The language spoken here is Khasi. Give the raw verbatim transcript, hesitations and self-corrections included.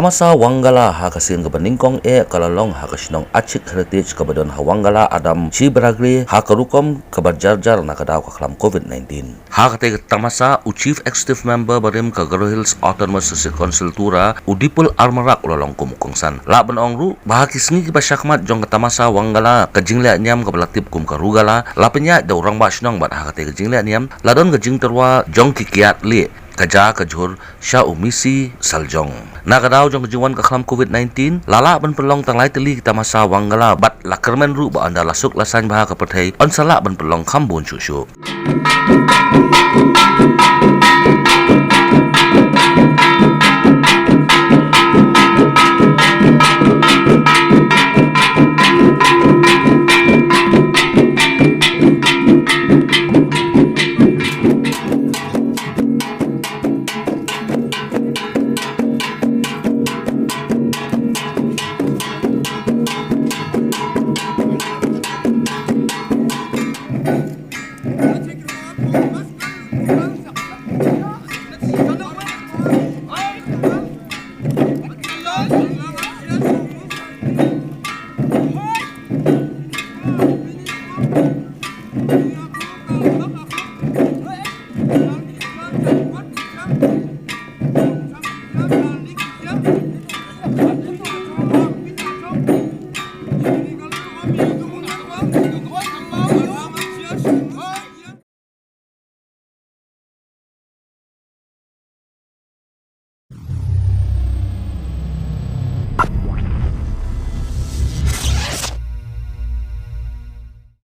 Tamasa Wangala ha ka sien kaba nyngkong eh ka la long ha ka shnong Achik Heritage kaba don ha Wangala Adam Chibragre ha ka rukom kaba jarjar na ka daw ka khlam covid nineteen. Ha katei ka tamasa u Chief Executive Member barim ka Garo Hills Autonomous District Council Tura u Dipul Armarak u la long kum u kongsan. Lah ban ong ruh ba ha ki sngi kiba shakhmat jong ka tamasa Wangala ka jingleh niam kaba la tip kum ka Rugala la pynïaid da u rangbah shnong bad ha katei ka jingleh niam la don ka jingtyrwa jong ki kiad lieh ka ja ka jhur sha u misi saljong. Na ka daw jong ka jingwan ka khlam covid nineteen la lah ban pynlong tang lai tylli ki tamasa Wangala bad la kyrmen ruh ba ynda la suk la saiñ bha ka pyrthei yn sa lah ban pynlong kham bun shuh shuh.